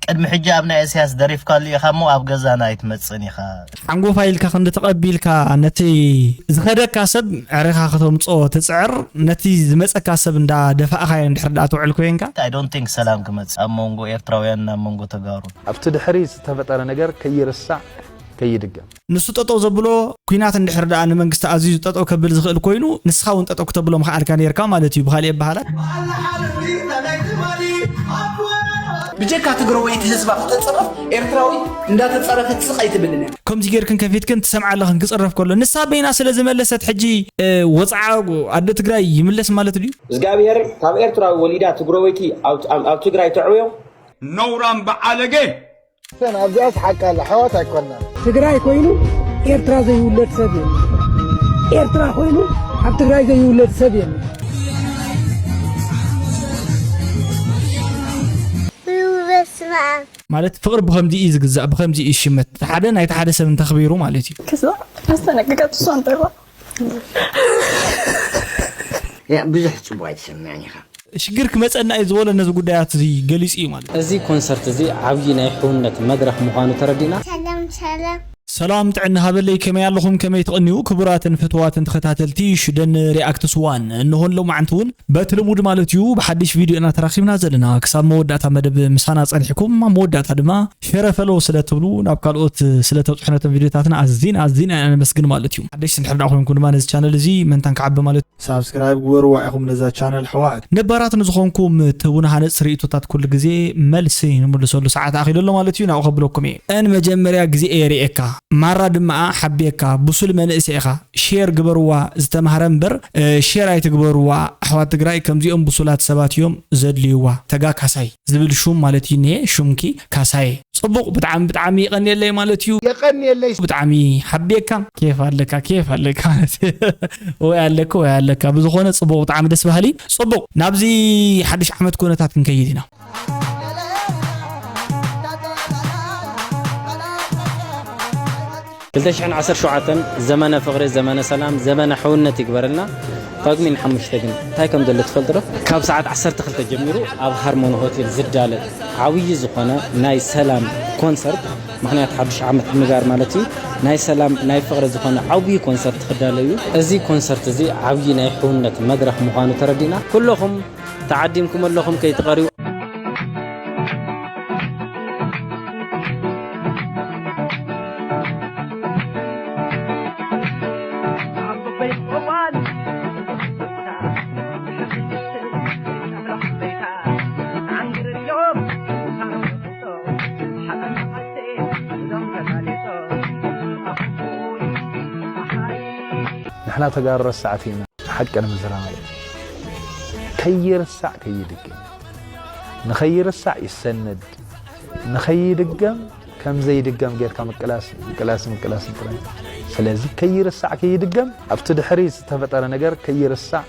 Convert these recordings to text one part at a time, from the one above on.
ቅድሚ ሕጂ ኣብ ናይ እስያስ ደሪፍካሉ ኢኻ እሞ ኣብ ገዛና ኣይትመጽእን ኢኻ። ሓንጎፋ ኢልካ ክንዲ ተቐቢልካ ነቲ ዝኸደካ ሰብ ዕሪኻ ከተምጽኦ ትጽዕር፣ ነቲ ዝመጸካ ሰብ እንዳ ደፋእኻዮ እንድሕር ደኣ ትውዕል ኮይንካ። I don't think ሰላም ክመጽእ ኣብ መንጎ ኤርትራውያንን ኣብ መንጎ ተጋሩ። ኣብቲ ድሕሪ ዝተፈጠረ ነገር ከይርሳዕ ከይድገም። ንሱ ጠጠው ዘብሎ ኩናት እንድሕር ደኣ ንመንግስቲ ኣዚዙ ጠጠው ከብል ዝኽእል ኮይኑ ንስኻ እውን ጠጠው ክተብሎ ምኽኣልካ ነይርካ ማለት እዩ። ብኻሊእ ኣበሃህላ ብጀካ ትግረወይቲ ህዝባ ክተፅረፍ ኤርትራዊ እንዳተፀረፈት ስቕ ኣይትብልን እያ። ከምዚ ጌርክን ከፊትክን ትሰምዓ ኣለኽን ክፅረፍ ከሎ ንሳ በይና ስለ ዝመለሰት ሕጂ ወፅዓ ኣደ ትግራይ ይምለስ ማለት ድዩ? እግዚኣብሔር ካብ ኤርትራዊ ወሊዳ ትግረወይቲ ኣብ ትግራይ ተዕብዮ። ነውራም በዓለጌ። ሰን ኣብዚኣስ ሓቂ ኣላ ኣሕዋት ኣይኮናን። ትግራይ ኮይኑ ኤርትራ ዘይውለድ ሰብ የለን። ኤርትራ ኮይኑ ኣብ ትግራይ ዘይውለድ ሰብ የለን። በስመኣብ ማለት ፍቕሪ ብኸምዚ እዩ ዝግዛእ፣ ብኸምዚ እዩ ዝሽመት። እቲ ሓደ ናይቲ ሓደ ሰብ እንተኽቢሩ ማለት እዩ። ክዛዕ ኣስተነቅቀት እሷ እንተይዋ ብዙሕ ፅቡቅ ኣይትሰምዕን ኢኻ። ሽግር ክመፀና እዩ ዝበሎ ነዚ ጉዳያት እዚ ገሊፁ እዩ ማለት እዩ። እዚ ኮንሰርት እዚ ዓብዪ ናይ ሕውነት መድረኽ ምዃኑ ተረዲእና። ሰላም ሰላም። ሰላም ጥዕና ሃበለይ ከመይ ኣለኹም ከመይ ትቕንዩ ክቡራትን ፍትዋትን ተኸታተልቲ ሽደን ሪኣክትስ ዋን እንሆን ሎማዓንቲ እውን በቲ ልሙድ ማለት እዩ ብሓድሽ ቪድዮ ኢና ተራኺብና ዘለና ክሳብ መወዳእታ መደብ ምሳና ጸኒሕኩም ኣብ መወዳእታ ድማ ሸረ ፈሎ ስለ ትብሉ ናብ ካልኦት ስለ ተብፅሑ ነቶም ቪድዮታትና ኣዚና ኣዚና ኢና ነመስግን ማለት እዩ ሓደሽቲ እንድሕር ደኣ ኮይንኩም ድማ ነዚ ቻነል እዚ መንታን ክዓቢ ማለት እዩ ሳብስክራይብ ግበርዋ ኢኹም ነዛ ቻነል ኣሕዋት። ነባራት ንዝኾንኩም ትህቡና ሃነፅቲ ርእይቶታት ኩሉ ግዜ መልሲ ንምልሰሉ ሰዓት ኣኺሉ ኣሎ ማለት እዩ ናብኡ ከብለኩም እየ። እን መጀመርያ ግዜ እየ ርእየካ ማራ ድማ ሓብየካ ብሱል መንእሰይ ኢኻ ሼር ግበርዋ ዝተምሃረ እምበር ሼር ኣይትግበርዋ ኣሕዋት ትግራይ ከምዚኦም ብሱላት ሰባት እዮም ዘድልይዋ ተጋ ካሳይ ዝብል ሹም ማለት እዩ እኒሄ ሹምኪ ካሳየ ጽቡቕ ብጣዕሚ ብጣዕሚ የቐንየለይ ማለት እዩ። የቐንየለይ። ብጣዕሚ ሓቤካ ኬፍ ኣለካ ኬፍ ኣለካ ማለት ወይ ኣለካ ወይ ኣለካ ብዝኾነ ጽቡቕ ብጣዕሚ ደስ ባህሊ ጽቡቕ ናብዚ ሓድሽ ዓመት ኮነታት ክንከይድ ኢና። ክልተ ሽሕን ዓሰርተ ሸውዓተን ዘመነ ፍቕሪ፣ ዘመነ ሰላም፣ ዘመነ ሕውነት ይግበረልና። ጳጉሜን ሓሙሽተ ግን እንታይ ከም ዘሎ ትፈልጡ ዶ? ካብ ሰዓት ዓሰርተ ክልተ ጀሚሩ ኣብ ሃርሞኒ ሆቴል ዝዳለ ዓብዪ ዝኾነ ናይ ሰላም ኮንሰርት ምኽንያት ሓዱሽ ዓመት ብምግባር ማለት እዩ ናይ ሰላም ናይ ፍቕሪ ዝኾነ ዓብዪ ኮንሰርት ክዳለ እዩ። እዚ ኮንሰርት እዚ ዓብዪ ናይ ሕውነት መድረኽ ምዃኑ ተረዲእና ኩለኹም ተዓዲምኩም ኣለኹም ከይትቐርዩ። ንሕና ተጋሩ ረሳዕቲ ኢና። ሓቂ ንምዝራብ ማለት እዩ። ከይርሳዕ ከይድገም። ንኸይርሳዕ ይሰነድ። ንኸይድገም ከም ዘይድገም ጌርካ ምቅላስ ምቅላስ ምቅላስ ጥራይ። ስለዚ ከይርሳዕ ከይድገም ኣብቲ ድሕሪ ዝተፈጠረ ነገር ከይርሳዕ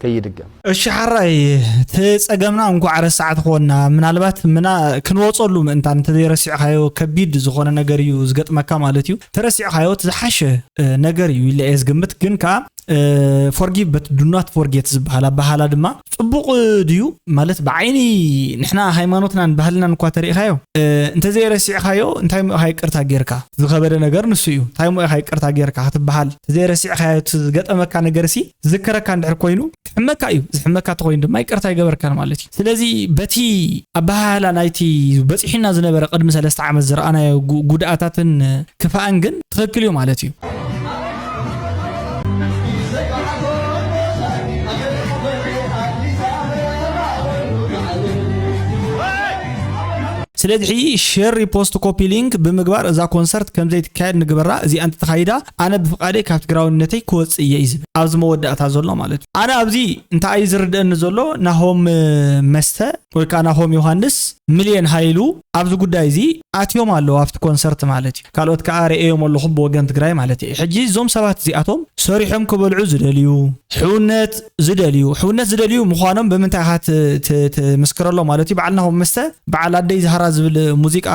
ከይድገም። እሺ ሓራይ እቲ ጸገምና እንኳዕ ረሳዕቲ ኮና ምናልባት ምና ክንወጸሉ ምእንታን እንተዘይረሲዕካዮ ከቢድ ዝኾነ ነገር እዩ ዝገጥመካ ማለት እዩ ተረሲዕካዮ እቲ ዝሓሸ ነገር እዩ ኢለ እየ ዝግምት ግን ከዓ forgive but do not forget ዝበሃል ኣበሃላ ድማ ፅቡቅ ድዩ ማለት ብዓይኒ ንሕና ሃይማኖትናን ባህልናን እኳ ተሪኢካዮ እንተዘይረሲዕካዮ እንታይ ሞ ኢኻ ይቅርታ ጌርካ ዝኸበደ ነገር ንሱ እዩ እንታይ ሞ ኢኻ ይቅርታ ጌርካ ክትበሃል እንተዘይረሲዕካዮ ዝገጠመካ ነገር ሲ ዝዝከረካ እንድሕር ኮይኑ ክሕመካ እዩ ዝሕመካ ተኮይኑ ድማ ይቅርታ ይገበርካን ማለት እዩ ስለዚ በቲ ኣበሃህላ ናይቲ በፂሑና ዝነበረ ቅድሚ ሰለስተ ዓመት ዝረኣናዮ ጉድኣታትን ክፋእን ግን ትኽክል እዩ ማለት እዩ። ስለዚ share repost copy link ብምግባር እዛ ኮንሰርት ከምዘይትካየድ ንግበራ እዚኣ እንተተኻይዳ ኣነ ብፍቓደይ ካብ ትግራውነተይ ክወፅእ እየ እዩ ዝብል ኣብዚ መወዳእታ ዘሎ ማለት እዩ ኣነ ኣብዚ እንታይ እዩ ዝርድአኒ ዘሎ ናሆም መስተ ወይ ከዓ ናሆም ዮሃንስ ሚልዮን ሃይሉ ኣብዚ ጉዳይ እዚ ኣትዮም ኣለዉ ኣብቲ ኮንሰርት ማለት እዩ ካልኦት ከዓ ርእዮም ኣለኹ ብወገን ትግራይ ማለት እዩ ሕጂ እዞም ሰባት እዚኣቶም ሰሪሖም ክበልዑ ዝደልዩ ሕውነት ዝደልዩ ሕውነት ዝደልዩ ምዃኖም ብምንታይ ኢኻ ትምስክረሎም ማለት እዩ በዓል ናሆም መስተ በዓል ኣደይ ዝሃራ ዝብል ሙዚቃ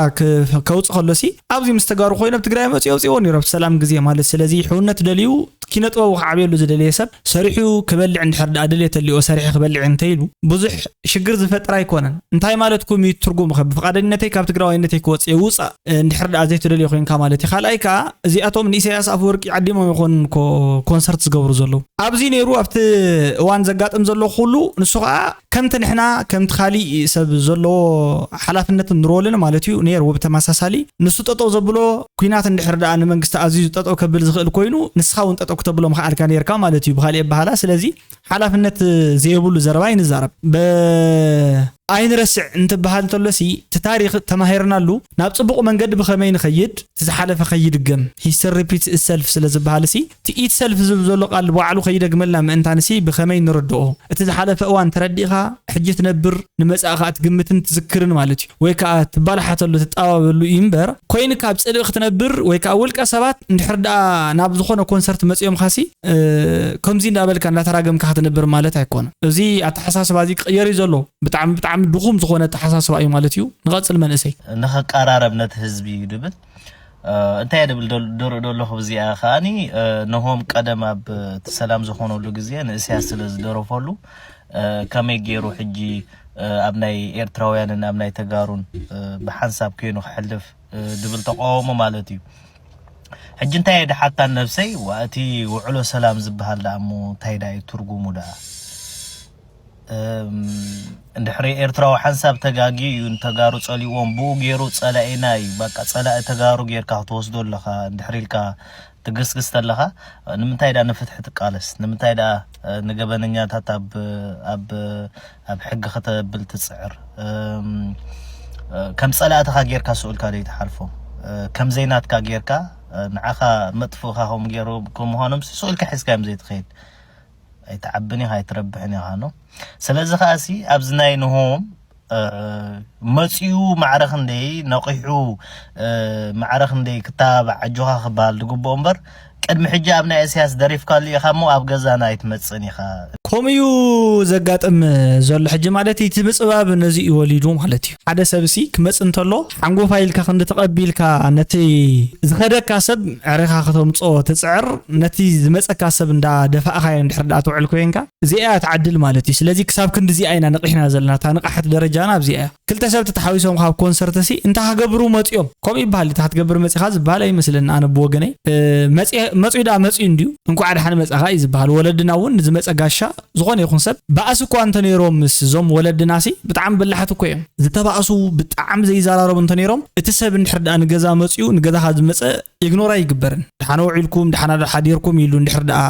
ከውፅ ከሎሲ ኣብዚ ምስ ተጋሩ ኮይኖም ትግራይ መፅኡ የውፅዎ ነይሮም ሰላም ግዜ ማለት ስለዚ ሕውነት ደልዩ ኪነ ጥበቡ ክዓብየሉ ዝደሊ ዘየደለየ ሰብ ሰሪሑ ክበልዕ እንድሕር ደኣ ድሌት ተልዮ ሰሪሑ ክበልዕ እንተኢሉ ብዙሕ ሽግር ዝፈጥር ኣይኮነን። እንታይ ማለትኩም እዩ ትርጉሙ? ከ ብፍቓደኝነተይ ካብ ትግራዋይነተይ ክወፅእ እየ፣ ውፃእ እንድሕር ደኣ ዘይትደልዮ ኮይንካ ማለት እዩ። ካልኣይ ከዓ እዚኣቶም ንኢሳያስ ኣፈወርቂ ዓዲሞም ይኾን ኮ-፣ ኮንሰርት ዝገብሩ ዘለዉ። ኣብዚ ነይሩ ኣብቲ እዋን ዘጋጥም ዘሎ ኩሉ ንሱ ከዓ ከምቲ ንሕና ከምቲ ካሊእ ሰብ ዘለዎ ሓላፍነትን ሮልን ማለት እዩ ነይርዎ። ብተመሳሳሊ ንሱ ጠጠው ዘብሎ ኩናት እንድሕር ደኣ ንመንግስቲ ኣዝዩ ጠጠው ከብል ዝኽእል ኮይኑ ንስኻ እውን ጠጠው ክተብሎ ምኽኣልካ ነይርካ ማለት እዩ ብካሊእ ኣበሃላ። ስለዚ ሓላፍነት ዘየብሉ ዘረባ ኣይንዛረብ። በ-፣ ኣይንረስዕ እንትበሃል እንተሎሲ እቲ ታሪኽ ተማሂርናሉ ናብ ጽቡቕ መንገዲ ብኸመይ ንኸይድ እቲ ዝሓለፈ ከይድገም history repeats itself ስለ ዝበሃል ሲ እቲ itself ዝብል ዘሎ ቃል ባዕሉ ከይደግመልና ምእንታንሲ ብኸመይ ንርድኦ? እቲ ዝሓለፈ እዋን ተረዲእኻ ሕጂ ትነብር ንመጻእኻ ትግምትን ትዝክርን ማለት እዩ። ወይ ከዓ ትባላሓተሉ ትጠባበሉ እዩ እምበር ኮይንካ ኣብ ጽልኢ ክትነብር ወይ ከዓ ውልቀ ሰባት እንድሕር ደኣ ናብ ዝኾነ ኮንሰርት መጺኦምኻሲ እ፣ ከምዚ እንዳበልካ እንዳተራገምካ ክትነብር ማለት ኣይኮነን። እዚ ኣተሓሳስባ እዚ ክቕየር እዩ ዘሎ። ብጣዕሚ ብጣዕሚ ድኹም ዝኾነ ኣተሓሳስባ እዩ ማለት እዩ። ንቐጽል መንእሰይ። ንኽቀራረብ ነቲ ህዝቢ እዩ ድብል። እ፣ እንታይ እየ ድብል ደል-፣ ደርእ ደለኹ ብዚኣ ከኣኒ፣ እ፣ ነሆም ቀደም ኣብ እቲ ሰላም ዝኾነሉ ግዜ ንእስያስ ስለ ዝደረፈሉ፣ እ፣ ከመይ ገይሩ ሕጂ፣ እ፣ ኣብ ናይ ኤርትራውያንን ኣብ ናይ ተጋሩን፣ እ፣ ብሓንሳብ ኮይኑ ክሕልፍ፣ እ፣ ድብል ተቃውሞ ማለት እዩ። ሕጂ እንታይ እየ ድሓታን ነብሰይ፣ ዋ፣ እቲ ውዕሎ ሰላም ዝበሃል ደኣ እሞ እንታይ ደኣ እዩ ትርጉሙ ደኣ? እም፣ እንድሕሪ ኤርትራዊ ሓንሳብ ተጋግዩ እዩ ንተጋሩ ጸሊእዎም፣ ብኡ ገይሩ ጸላኢና እዩ፣ በቃ ጸላኢ ተጋሩ ጌርካ ክትወስዶ ኣለኻ፣ እንድሕሪ ኢልካ ትግስግስ ተለኻ፣ ንምንታይ ደኣ ንፍትሒ ትቃለስ? ንምንታይ ደኣ፣ እ፣ ንገበነኛታት ኣብ፣ ኣብ፣ ኣብ ሕጊ ከተብል ትጽዕር? እም፣ እ፣ ከም ጸላእትኻ ጌርካ ስኡልካ ደይትሓልፎም? እ፣ ከም ዘይናትካ ጌርካ፣ እ፣ ንዓኻ መጥፍእኻ ከም ገይሩ፣ ከም ምዃኖም ስኡልካ ሒዝካ እዮም ዘይትኸይድ። ኣይትዓብን ኢኻ፣ ኣይትረብሕን ኢኻ፣ ኖ። ስለዚ ከኣሲ ኣብዚ ናይ ንሆም፣ እ፣ መጺኡ ማዕረ ክንደይ ነቒሑ፣ እ፣ ማዕረ ክንደይ ክተባባዕ ኣጆኻ ክበሃል ዝግብኦ እምበር፣ ቅድሚ ሕጂ ኣብ ናይ እስያስ ደሪፍካሉ ኢኻ እሞ ኣብ ገዛና ኣይትመጽእን ኢኻ። ከምኡ እዩ ዘጋጥም ዘሎ ሕጂ ማለት እዩ። እቲ ምጽባብ ነዚ እዩ ወሊዱ ማለት እዩ። ሓደ ሰብሲ ክመጽእ እንተሎ ሓንጎፋይ ኢልካ ክንዲ ተቐቢልካ ነቲ ዝኸደካ ሰብ ዕሪኻ ከተምጽኦ ትጽዕር፣ ነቲ ዝመጸካ ሰብ እንዳ ደፋእኻዮ እንድሕር ደኣ ትውዕል ኮይንካ፣ እዚኣ እያ ትዓድል ማለት እዩ። ስለዚ ክሳብ ክንዲ እዚኣ ኢና ነቒሕና ዘለና። እታ ንቕሓት ደረጃና ኣብዚኣ እያ። ክልተ ሰብ ተተሓዊሶም ካብ ኮንሰርት ሲ እንታይ ክገብሩ መጺኦም? ከምኡ ይበሃል፣ እንታይ ክትገብር መጺኻ ዝበሃል ኣይመስለኒ ኣነ ብወገነይ። እ፣ መጺ-፣ መጺኡ ደኣ መጺኡ እንድዩ፣ እንኳዕ ደሓን መጻኻ እዩ ዝበሃል። ወለድና እውን ንዝመጸ ጋሻ ዝኾነ ይኹን ሰብ ባእሲ እኳ እንተነይሮም ምስ እዞም ወለድና ሲ ብጣዕሚ በላሓት እኮ እዮም። ዝተባእሱ ብጣዕሚ ዘይዘራረቡ እንተነይሮም እቲ ሰብ እንድሕር ደኣ ንገዛ መጺኡ ንገዛኻ ዝመጸ ኢግኖር ኣይግበርን። ደሓን ውዒልኩም፣ ደሓን ሓዲርኩም ኢሉ እንድሕር ደኣ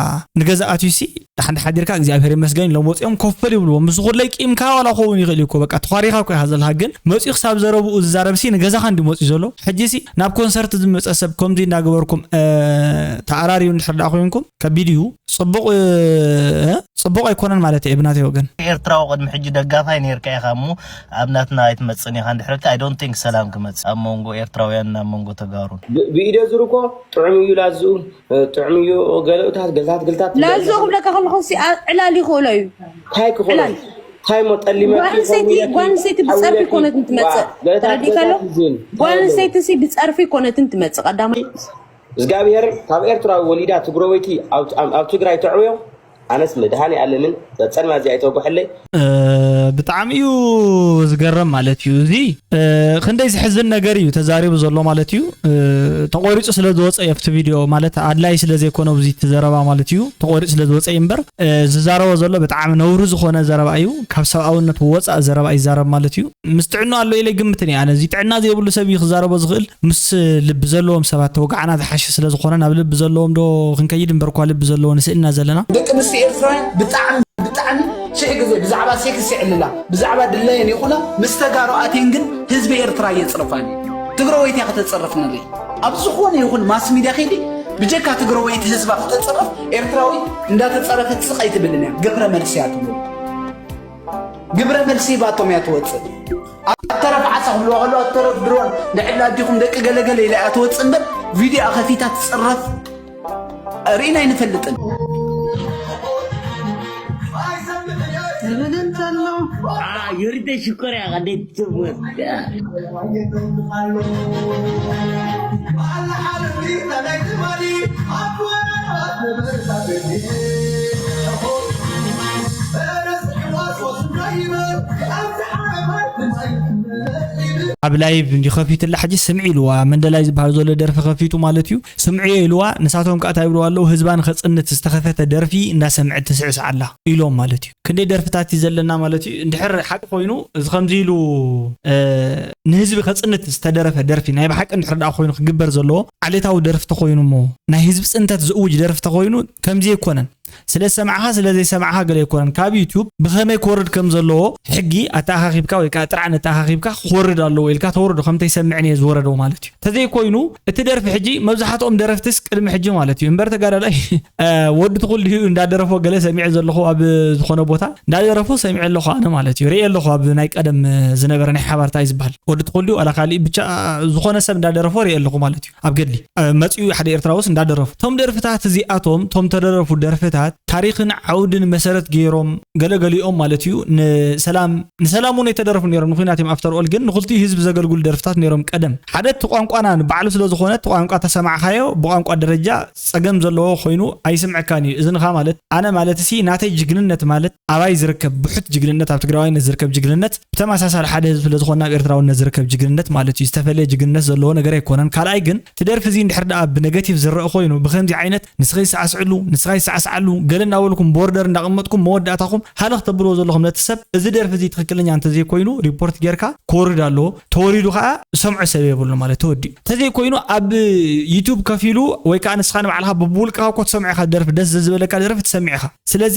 ንገዛ ኣትዩሲ፣ ደሓን ሓዲርካ እግዚኣብሔር ይመስገን ኢሎም ወፂኦም ኮፈል ይብልዎ። ምስ ኩለይ ቂምካ ዋላ ክኸውን ይኽእል እዩ እኮ፣ በቃ ተዃሪኻ እኮ ኢኻ ዘለኻ። ግን መፂኡ ክሳብ ዘረብኡ ዝዛረብሲ ንገዛኻ እንዲ መፂኡ ዘሎ። ሕጂሲ ናብ ኮንሰርት ዝመፀ ሰብ ከምዚ እናገበርኩም፣ እ፣ ተኣራርዩ እንድሕር ደኣ ኮይንኩም ከቢድ እዩ። ፅቡቕ፣ እ፣ ፅቡቕ ኣይኮነን ማለት እየ ብናተይ ወገን። ኤርትራዊ ቅድሚ ሕጂ ደጋፋይ ነይርካ ኢኻ እሞ ኣብ ናትና ኣይትመጽእን ኢኻ እንድሕር ኢልካ፣ I don't think ሰላም ክመጽእ ኣብ መንጎ ኤርትራውያንን ኣብ መንጎ ተጋሩን። ብ-፣ ብኢደ ዙር እኮ ጥዑም እዩ ላዝኡ፣ እ፣ ጥዑም እዩ ገለኡታት፣ ገልታት፣ ገልታት ትብለካ። ላዝኡ ክብለካ ከለኹ ሲ ኣ-፣ ዕላል ይኽእሎ እዩ። እንታይ ክኾኖ? ዕላል። እንታይ እሞ ጠሊመ ጓል ኣንስተይቲ፣ ይኸውን ኢለኪ? ጓል ኣንስተይቲ ብጸርፊ ሓውለኪ? ኮነት እንትመጽእ። ዋ፣ ገለታት ተረዲእካ ኣሎ? ገልታት ትዝን። ጓል እንታይ ኣንስተይቲ ሲ ብጸርፊ ኮነት እንትመጽእ ቀዳማይ። እግዚኣብሔር ካብ ኤርትራዊ ወሊዳ ትግረወይቲ ኣብ፣ ኣብ፣ ኣብ ትግራይ ተዕውዮ። ኣነስ መድሃኔ ኣለምን ጸጸልማ እዚኣ ኣይተወግሐለይ። እ፣ ብጣዕሚ እዩ ዝገርም ማለት እዩ። እዚ፣ እ፣ ክንደይ ዝሕዝን ነገር እዩ ተዛሪቡ ዘሎ ማለት እዩ። እ፣ ተቆሪጹ ስለ ዝወጸ እዩ ኣብቲ ቪድዮ ማለት ኣድላይ ስለ ዘይኮነ ኣብዚ እቲ ዘረባ ማለት እዩ። ተቆሪጹ ስለ ዝወጸ እዩ እምበር፣ እ፣ ዝዛረቦ ዘሎ ብጣዕሚ ነውሪ ዝኾነ ዘረባ እዩ። ካብ ሰብኣውነት ወጻእ ዘረባ ይዛረብ ማለት እዩ። ምስ ጥዕና ኣሎ ኢለ ይግምትን እየ። ኣነ እዚ ጥዕና ዘይብሉ ሰብ እዩ ክዛረቦ ዝኽእል። ምስ ልቢ ዘለዎም ሰባት ተወጋዕና ዝሓሸ ስለ ዝኾነ ናብ ልቢ ዘለዎም ዶ ክንከይድ እምበር እኳ ልቢ ዘለዎ ንስእልና ዘለና። ደቂ ኣንስትዮ ኤርትራውያን ብጣዕሚ፣ ብጣዕሚ ሽሕ ግዜ ብዛዕባ ሴክስ የዕልላ፣ ብዛዕባ ድላየን ይኹና፣ ምስ ተጋሩ ኣትየን ግን ህዝቢ ኤርትራ የጽርፋን እዩ። ትግረወይቲ እያ ከተጽርፍ ንርኢ። ኣብ ዝኾነ ይኹን ማስ ሚድያ ከይዲ ብጀካ ትግረወይቲ ህዝባ ከተጽርፍ ኤርትራዊ እንዳተጸረፈት ስቕ ኣይትብልን እያ። ግብረ መልሲ እያ ትብሉ። ግብረ መልሲ ሂባቶም እያ ትወጽእ። ኣብ ተረፍ ዓሳ ክብልዋ ከለዉ፣ ኣብ ተረፍ ድሮን ንዕላ ኣዲኹም ደቂ ገለገለ ኢላ እያ ትወጽእ እምበር፣ ቪድዮኣ ከፊታ ትጽረፍ ርኢና ኣይንፈልጥን። ትብል እንተሎ፣ አ፣ ዩሪተ ሽኮር እያ፣ ቀደይ ትብወት። ኣብ ላይቭ እንዲ ከፊትላ ሕጂ ስምዒ ኢልዋ፣ መንደላይ ዝበሃል ዘሎ ደርፊ ከፊቱ ማለት እዩ። ስምዒ ኢልዋ። ንሳቶም ከዓ እንታይ ይብልዋ ኣለዉ? ህዝባን ከፅንት ዝተኸፈተ ደርፊ እናሰምዐት ትስዕስዕ ኣላ ኢሎም ማለት እዩ። ክንደይ ደርፍታት እዩ ዘለና ማለት እዩ። እንድሕር ሓቂ ኮይኑ እዚ ከምዚ ኢሉ ንህዝቢ ከፅንት ዝተደረፈ ደርፊ ናይ ብሓቂ እንድሕር ደኣ ኮይኑ ክግበር ዘለዎ ዓሌታዊ ደርፊ ተኮይኑ እሞ ናይ ህዝቢ ፅንተት ዝእውጅ ደርፊ ተኮይኑ ከምዚ ኣይኮነን። ስለ ዝሰማዕኻ ስለ ዘይሰማዕኻ ገለ ኣይኮነን። ካብ ዩቱብ ብኸመይ ክወርድ ከም ዘለዎ ሕጊ ኣተኣኻኺብካ ወይ ከዓ ጥርዓን ኣተኣኻኺብካ ክወርድ ኣለዎ ኢልካ ተወርዶ ከምተይሰምዕን እየ ዝወረደው ማለት እዩ። ተዘይኮይኑ እቲ ደርፊ ሕጂ መብዛሕትኦም ደረፍትስ ቅድሚ ሕጂ ማለት እዩ እምበር ተጋዳላይ ወዲ ትኹል ድዩ እንዳደረፎ ገለ ሰሚዐ ዘለኹ ኣብ ዝኾነ ቦታ እንዳደረፎ ሰሚዐ ኣለኹ ኣነ ማለት እዩ። ርእየ ኣለኹ ኣብ ናይ ቀደም ዝነበረ ናይ ሓባርታ እዩ ዝበሃል ወዲ ትኹል ድዩ ኣላ ካሊእ ብቻ ዝኾነ ሰብ እንዳደረፎ ርእየ ኣለኹ ማለት እዩ። ኣብ ገድሊ መፂኡ ሓደ ኤርትራውስ እንዳደረፉ እቶም ደርፍታት እዚኣቶም እቶም ተደረፉ ደርፍታት ታሪኽን ዓውድን መሰረት ገይሮም ገለገሊኦም ማለት እዩ ንሰላም ንሰላም እውን የተደረፉ ነይሮም ንኩናት እዮም ኣፍተርኦል ግን ንክልቲኡ ህዝቢ ዘገልግሉ ደርፍታት ነይሮም ቀደም ሓደ እቲ ቋንቋና ንባዕሉ ስለ ዝኾነ እቲ ቋንቋ ተሰማዕካዮ ብቋንቋ ደረጃ ፀገም ዘለዎ ኮይኑ ኣይስምዐካን እዩ እዚ ንኻ ማለት ኣነ ማለት ሲ ናተይ ጅግንነት ማለት ኣባይ ዝርከብ ብሑት ጅግንነት ኣብ ትግራዋይነት ዝርከብ ጅግንነት ብተመሳሳሊ ሓደ ህዝቢ ስለዝኾንና ኣብ ኤርትራውነት ዝርከብ ጅግንነት ማለት እዩ። ዝተፈለየ ጅግንነት ዘለዎ ነገር ኣይኮነን። ካልኣይ ግን እቲ ደርፊ እዚ እንድሕር ደኣ ብነገቲቭ ዝረአ ኮይኑ ብከምዚ ዓይነት ንስኻ ይሰዓስዕሉ ንስኻ ይሰዓስዓሉ ገለ እናበልኩም ቦርደር እንዳቐመጥኩም መወዳእታኹም ሃለኽ ተብልዎ ዘለኹም ነቲ ሰብ እዚ ደርፊ እዚ ትኽክለኛ እንተዘይኮይኑ ሪፖርት ጌርካ ክወርድ ኣለዎ። ተወሪዱ ከዓ ዝሰምዖ ሰብ የብሉ ማለት ተወዲኡ። እንተዘይኮይኑ ኣብ ዩቱብ ከፊሉ ወይ ከዓ ንስኻ ንባዕልኻ ብውልቅኻ እኮ ትሰምዖ ኢኻ ደርፊ ደስ ዘዝበለካ ደርፊ ትሰምዕ ኢኻ። ስለዚ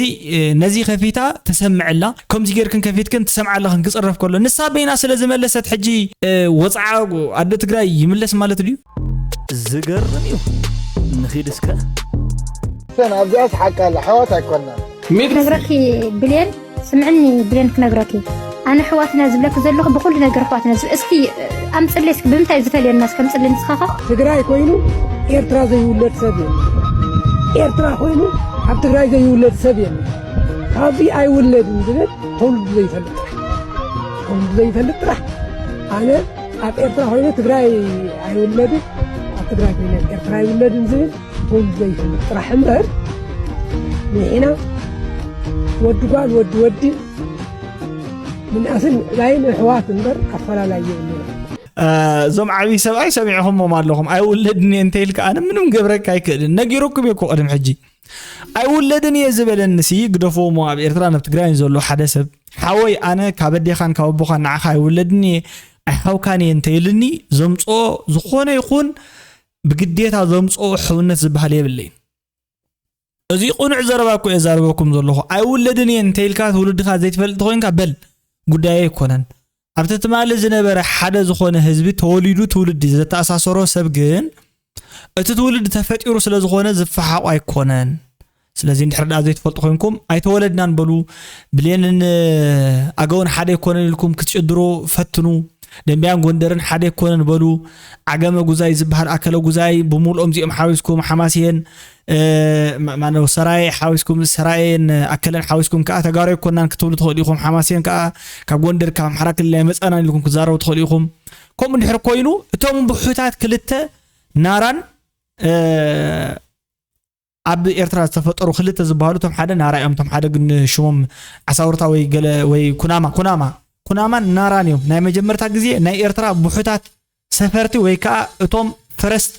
ነዚ ከፊታ ተሰምዐላ ከምዚ ጌርክን ከፊትክን ትሰምዓ ኣለኽን ክፅረፍ ከሎ ንሳ በይና ስለ ዝመለሰት ሕጂ ወፅዓ ኣደ ትግራይ ይምለስ ማለት ድዩ? ዝገርም እዩ። ንኺድ እስከ። ሰን ኣብዚኣስ ሓቂ ኣላ ኣሕዋት ኣይኮናን። ነግረኪ ብሌን ስምዕኒ ብሌን ክነግረኪ ኣነ ኣሕዋትና ዝብለኪ ዘለኹ ብኩሉ ነገር ኣሕዋትና ዝብ እስኪ ኣምፅለይ እስኪ ብምንታይ ዝፈልየና እስኪ ኣምፅለይ ንስኻኻ ትግራይ ኮይኑ ኤርትራ ዘይውለድ ሰብ የለን። ኤርትራ ኮይኑ ኣብ ትግራይ ዘይውለድ ሰብ የለን። ካብዚ ኣይውለድን ዝብል ተውልዱ ዘይፈልጥ ጥራሕ ተውልዱ ዘይፈልጥ ጥራሕ ኣነ ኣብ ኤርትራ ኮይኑ ትግራይ ኣይውለድን ኣብ ትግራይ ኮይኑ ኤርትራ ኣይውለድን ዝብል ተውልዱ ዘይፈልጥ ጥራሕ እምበር ንሕና ወዲ ጓል ወዲ ወዲ ምንኣስን ምዕባይን ኣሕዋት እምበር ኣፈላላይ የብሉና። እዞም ዓብዪ ሰብኣይ ሰሚዕኹሞም ኣለኹም ኣይውለድን እየ እንተ ኢልካ ኣነ ምንም ገብረካ ኣይክእልን ነጊረኩም እየ እኮ ቅድም ሕጂ ኣይውለድን እየ ዝበለንሲ ግደፍዎ እሞ ኣብ ኤርትራን ኣብ ትግራይን ዘሎ ሓደ ሰብ ሓወይ ኣነ ካብ ኣዴኻን ካብ ኣቦኻን ንዓኻ ኣይውለድን እየ ኣይሓውካን እየ እንተ ኢልኒ ዘምፅኦ ዝኾነ ይኹን ብግዴታ ዘምፅኦ ሕውነት ዝበሃል የብለይን እዚ ቁኑዕ ዘረባ እኮ እየ ዛረበኩም ዘለኹ ኣይውለድን እየ እንተ ኢልካ ትውልድኻ ዘይትፈልጥ ተኮይንካ በል ጉዳየ ኣይኮነን ኣብቲ ትማሊ ዝነበረ ሓደ ዝኾነ ህዝቢ ተወሊዱ ትውልዲ ዘተኣሳሰሮ ሰብ ግን እቲ ትውልዲ ተፈጢሩ ስለ ዝኾነ ዝፈሓቑ ኣይኮነን ስለዚ እንድሕር ደኣ ዘይትፈልጡ ኮይንኩም ኣይተወለድናን በሉ ብሌንን ኣገውን ሓደ ኣይኮነን ኢልኩም ክትጭድሩ ፈትኑ ደንቢያን ጎንደርን ሓደ ኣይኮነን በሉ ዓገመ ጉዛይ ዝበሃል ኣከለ ጉዛይ ብምሉኦም እዚኦም ሓዊስኩም ሓማስየን ማነው ሰራየ ሓዊስኩም ሰራየን ኣከለን ሓዊስኩም ከዓ ተጋሩ ኣይኮናን ክትብሉ ትኽእሉ ኢኹም ሓማስየን ከዓ ካብ ጎንደር ካብ ኣምሓራ ክልል ኣይመፃናን ኢልኩም ክትዛረቡ ትኽእሉ ኢኹም ከምኡ እንድሕር ኮይኑ እቶም ብሑታት ክልተ ናራን ኣብ ኤርትራ ዝተፈጠሩ ክልተ ዝበሃሉ እቶም ሓደ ናራ እዮም እቶም ሓደ ግን ሽሞም ዓሳውርታ ወይ ገለ ወይ ኩናማ ኩናማ ኩናማን ናራን እዮም ናይ መጀመርታ ግዜ ናይ ኤርትራ ብሑታት ሰፈርቲ ወይ ከዓ እቶም ፈረስት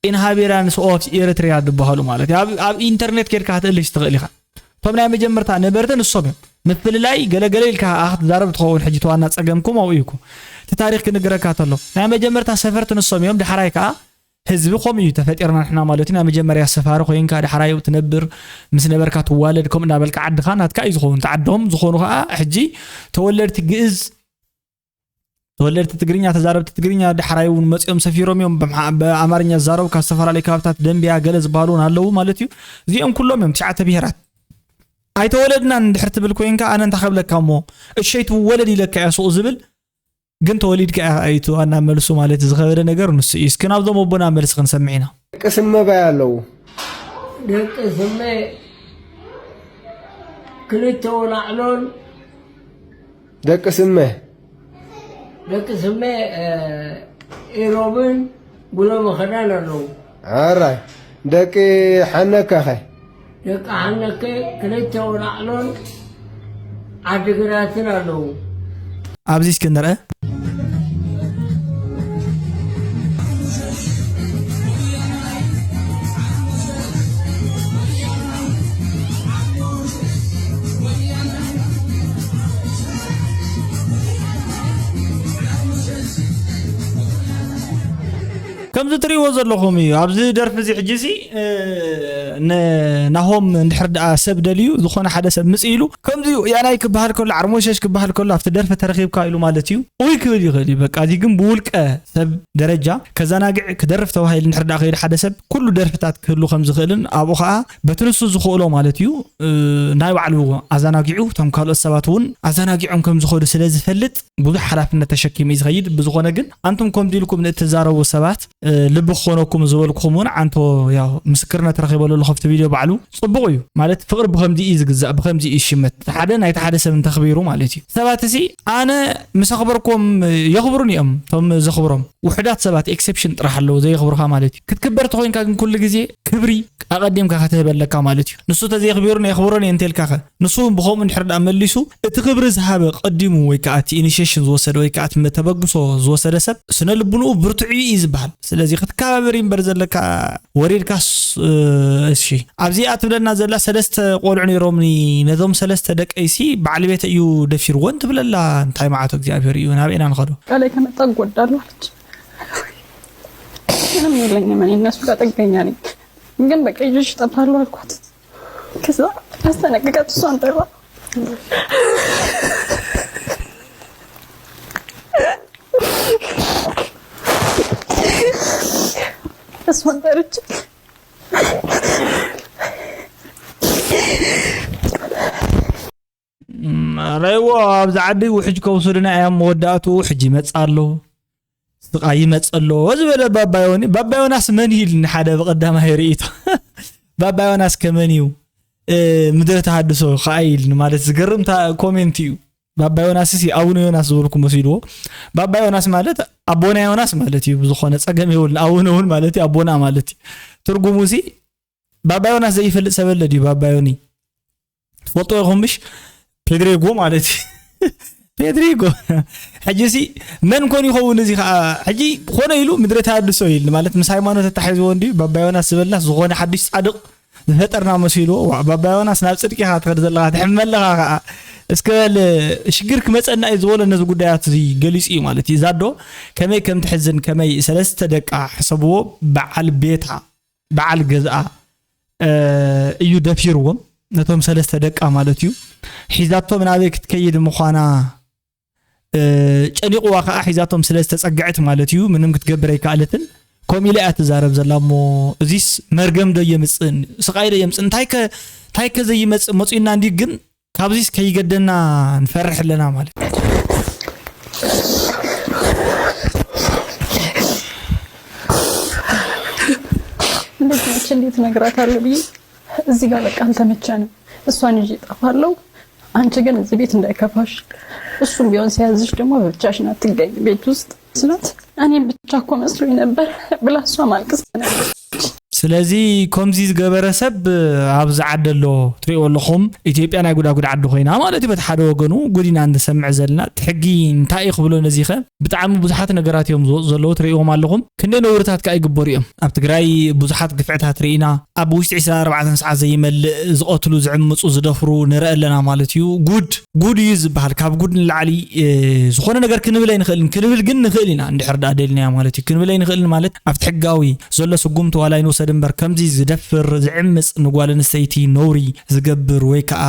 ኢንሃቢራንስ ኦፍ ኤርትሪያ ዝበሃሉ ማለት እዩ ኣብ ኢንተርኔት ኬድካ ክትእልሽ ትኽእል ኢኻ እቶም ናይ መጀመርታ ነበርቲ ንሶም እዮም ምፍልላይ ገለገለ ኢልካ ኣኽትዛረብ ትኸውን ሕጂ ተዋና ፀገምኩም ኣብኡ እዩ እቲ ታሪክ ክንግረካ ተሎ ናይ መጀመርታ ሰፈርቲ ንሶም እዮም ዳሕራይ ከዓ ህዝቢ ከምኡ እዩ ተፈጢርና ንሕና ማለት እዩ ናይ መጀመርያ ሰፋሪ ኮይንካ ዳሕራይ ትነብር ምስ ነበርካ ትዋለድ ከምኡ እናበልካ ዓድኻ ናትካ እዩ ዝኸውን ዓዶም ዝኾኑ ከዓ ሕጂ ተወለድቲ ግእዝ ተወለድቲ ትግርኛ ተዛረብቲ ትግርኛ ዳሕራይ እውን መፂኦም ሰፊሮም እዮም ብኣማርኛ ዝዛረቡ ካብ ዝተፈላለዩ ከባብታት ደንቢያ ገለ ዝበሃሉ እውን ኣለዉ ማለት እዩ እዚኦም ኩሎም እዮም ትሽዓተ ብሄራት ኣይተወለድናን እንድሕር ትብል ኮይንካ ኣነ እንታይ ከብለካ እሞ እሸይ ትወለድ ኢለካ እያ ሱቕ ዝብል ግን ተወሊድካ ኢኻ እዩ እቲ ዋና መልሱ ማለት ዝኸበደ ነገር ንሱ እዩ። እስኪ ናብዞም ኣቦና መልሲ ክንሰምዕ ኢና። ደቂ ስመ ባይ ኣለዉ። ደቂ ስመ ክልተ ወላዕሎን ደቂ ስመ ደቂ ስመ ኢሮብን ጉሎ መኸዳን ኣለዉ። ኣራይ ደቂ ሓነካ ኸ ደቂ ሓነከ ክልተ ወላዕሎን ዓድግራትን ኣለዉ። ኣብዚ እስኪ ንርአ። ከምዚ ትሪእዎ ዘለኹም እዩ። ኣብዚ ደርፊ እዚ ሕጂ ሲ ናሆም እንድሕር ደኣ ሰብ ደልዩ ዝኾነ ሓደ ሰብ ምፅ ኢሉ ከምዚ ያናይ ክበሃል ከሎ ዓርሞሸሽ ክበሃል ከሎ ኣብቲ ደርፊ ተረኺብካ ኢሉ ማለት እዩ። ኡይ ክብል ይኽእል እዩ። በቃ እዚ ግን ብውልቀ ሰብ ደረጃ ከዘናግዕ ክደርፍ ተባሂሉ እንድሕር ደኣ ከይዱ ሓደ ሰብ ኩሉ ደርፍታት ክህሉ ከም ዝኽእልን ኣብኡ ከዓ በቲ ንሱ ዝኽእሎ ማለት እዩ ናይ ባዕሉ ኣዘናጊዑ እቶም ካልኦት ሰባት እውን ኣዘናጊዖም ከም ዝኸዱ ስለ ዝፈልጥ ብዙሕ ሓላፍነት ተሸኪሙ እዩ ዝኸይድ። ብዝኾነ ግን ኣንቱም ከምዚ ኢልኩም ንእትዛረቡ ሰባት ልቢ ክኾነኩም ዝበልኩኹም እውን ዓንቶ ያው ምስክርነት ረኺበሉ ኣለኹ ኣብቲ ቪድዮ ባዕሉ። ፅቡቕ እዩ ማለት ፍቕሪ ብኸምዚ እዩ ዝግዛእ፣ ብኸምዚ እዩ ዝሽመት። ሓደ ናይቲ ሓደ ሰብ እንተኽቢሩ ማለት እዩ። ሰባት እሲ ኣነ ምስ ኣኽበርኩም የኽብሩን እዮም እቶም ዘኽብሮም። ውሑዳት ሰባት ኤክሰፕሽን ጥራሕ ኣለዉ ዘየኽብሩኻ ማለት እዩ። ክትክበር ተኾይንካ ግን ኩሉ ግዜ ክብሪ ኣቐዲምካ ክትህብ ኣለካ ማለት እዩ። ንሱ ተዘየኽቢሩን የኽብሮን እየ እንተልካኸ ንሱ እውን ብኸምኡ እንድሕር ደኣ መሊሱ እቲ ክብሪ ዝሃበ ቀዲሙ ወይ ከዓ እቲ ኢኒሽሽን ዝወሰደ ወይ ከዓ እቲ ተበግሶ ዝወሰደ ሰብ ስነ ልቡንኡ ብርቱዕ እዩ ዝበሃል። ስለዚ ክትከባበር እዩ እምበር ዘለካ ወሪድካስ እሺ ኣብዚኣ ትብለና ዘላ ሰለስተ ቆልዑ ነይሮምኒ ነዞም ሰለስተ ደቀይሲ በዓል ቤተ እዩ ደፊርወን ትብለላ እንታይ መዓቶ እግዚኣብሔር እዩ ናበይና ንኸዶ ቃላይ ከመጣ እጎዳለሁ አለች። ምንም የለኝም እኔ እነሱ ጋር ጥገኛ ነኝ። ግን በቃ ይዤሽ እጠፋለሁ አልኳት። ከዛ አስጠነቅቃት እሷን ጠራ። እሷን ጠርቼ ረይዎ ኣብዚ ዓዲ ውሕጅ ከውስዱና እዮም መወዳእትኡ ሕጂ ይመፅ ኣሎ ስቓይ ይመፅ ኣሎ ዝበለ ባባዮኒ ባባዮናስ መን እዩ ኢልኒ ሓደ ብቐዳማይ ርእይቶ ባባዮናስ ከመን እዩ ምድረ ተሃድሶ ከዓ ኢልኒ ማለት ዝገርም ኮሜንት እዩ ባባ ዮናስ ሲ ኣቡነ ዮናስ ዝበልኩ መሲልዎ ባባ ዮናስ ማለት ኣቦና ዮናስ ማለት እዩ ብዝኾነ ፀገም የብሉን ኣቡነ እውን ማለት እዩ ኣቦና ማለት እዩ ትርጉሙ ሲ ባባ ዮናስ ዘይፈልጥ ሰብ ኣለ ድዩ ባባ ዮኒ ትፈልጦ ኢኹም ምሽ ፔድሪጎ ማለት እዩ ፔድሪጎ ሕጂ ሲ መን ኮን ይኸውን እዚ ከዓ ሕጂ ኮነ ኢሉ ምድረ ተሃድሶ ኢል ማለት ምስ ሃይማኖት ተታሒዝዎ እንዲ ባባ ዮናስ ዝበልና ዝኾነ ሓድሽ ፃድቕ ዝፈጠርና መሲልዎ ዋ ባባ ዮናስ ናብ ፅድቂ ኢኻ ትኸድ ዘለኻ ትሕመ ኣለኻ ከዓ እስከ በል ሽግር ክመፀና እዩ ዝበሎ ነዚ ጉዳያት እዚ ገሊፁ እዩ ማለት እዩ እዛ ኣዶ ከመይ ከም ትሕዝን ከመይ ሰለስተ ደቃ ሕሰብዎ በዓል ቤታ በዓል ገዝኣ እዩ ደፊርዎም ነቶም ሰለስተ ደቃ ማለት እዩ ሒዛቶም ናበይ ክትከይድ ምዃና ጨኒቑዋ ከዓ ሒዛቶም ስለ ዝተፀግዐት ማለት እዩ ምንም ክትገብር ኣይከኣለትን ከምኡ ኢላ እያ ትዛረብ ዘላ እሞ እዚስ መርገም ዶ የምፅእን ስቃይ ዶ የምፅእ እንታይ ከ ዘይመፅእ መፅኡና እንዲ ግን ካብዚስ ከይገደና ንፈርሕ ኣለና ማለት እንዴት ነች እንዴት ነግራታለሁ ብዬ እዚህ ጋር በቃ አልተመቸንም። እሷን ይዤ እጠፋለሁ። አንቺ ግን እዚህ ቤት እንዳይከፋሽ፣ እሱም ቢሆን ሲያዝሽ ደግሞ ብቻሽን አትገኝ ቤት ውስጥ ስላት እኔም ብቻ እኮ መስሎኝ ነበር ብላ እሷ ማልቀስ ነበር። ስለዚ ከምዚ ዝገበረ ሰብ ኣብዚ ዓዲ ኣሎ ትሪእዎ ኣለኹም ኢትዮጵያ ናይ ጉዳጉድ ዓዲ ኮይና ማለት እዩ በቲ ሓደ ወገኑ ጉድ ኢና ንሰምዕ ዘለና እቲ ሕጊ እንታይ እዩ ክብሎ ነዚኸ ብጣዕሚ ብዙሓት ነገራት እዮም ዝወፁ ዘለዉ ትርእይዎም ኣለኹም ክንደይ ነውርታት ከዓ ይግበሩ እዮም ኣብ ትግራይ ብዙሓት ግፍዕታት ርኢና ኣብ ውሽጢ ዕስራን ኣርባዕተን ሰዓት ዘይመልእ ዝቐትሉ ዝዕምፁ ዝደፍሩ ንርኢ ኣለና ማለት እዩ ጉድ ጉድ እዩ ዝበሃል ካብ ጉድ ንላዕሊ ዝኾነ ነገር ክንብል ኣይንኽእልን ክንብል ግን ንኽእል ኢና እንድሕር ደኣ ደልናዮ ማለት እዩ ክንብል ኣይንኽእልን ማለት ኣብቲ ሕጋዊ ዘሎ ስጉምቲ ዋላ ይንውሰድ እምበር ከምዚ ዝደፍር ዝዕምፅ ንጓል ኣንስተይቲ ነውሪ ዝገብር ወይ ከዓ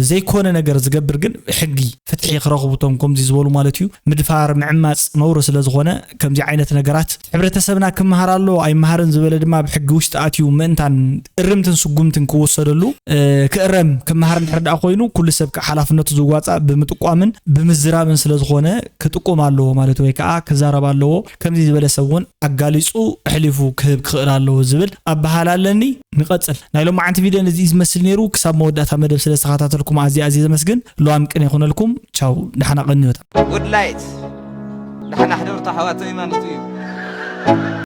ዘይኮነ ነገር ዝገብር ግን ሕጊ ፍትሒ ክረኽቡ እቶም ከምዚ ዝበሉ ማለት እዩ ምድፋር ምዕማፅ ነውሪ ስለ ዝኾነ ከምዚ ዓይነት ነገራት ሕብረተሰብና ክመሃር ኣለዎ ኣይመሃርን ዝበለ ድማ ብሕጊ ውሽጢ ኣትዩ ምእንታን እርምትን ስጉምትን ክወሰደሉ ክእረም ክመሃር እንድሕር ደኣ ኮይኑ ኩሉ ሰብ ከዓ ሓላፍነቱ ዝዋፃእ ብምጥቋምን ብምዝራብን ስለ ዝኾነ ክጥቁም ኣለዎ ማለት ወይ ከዓ ክዛረብ ኣለዎ ከምዚ ዝበለ ሰብ እውን ኣጋሊፁ ኣሕሊፉ ክህብ ክኽእል ኣለዎ ዝብል ኣበሃል ኣለኒ ንቐፅል ናይ ሎማዓንቲ ቪድዮ ነዚ ዝመስል ነይሩ ክሳብ መወዳእታ መደብ ስለ ዝተኸታተልኩም ኣዝየ ኣዝየ ዘመስግን ለዋም ቅን ይኹነልኩም ቻው ደሓና ቀንዮታ ጉድላይት ደሓና ሕደርቱ ኣሕዋት ኣይማኖቱ እዩ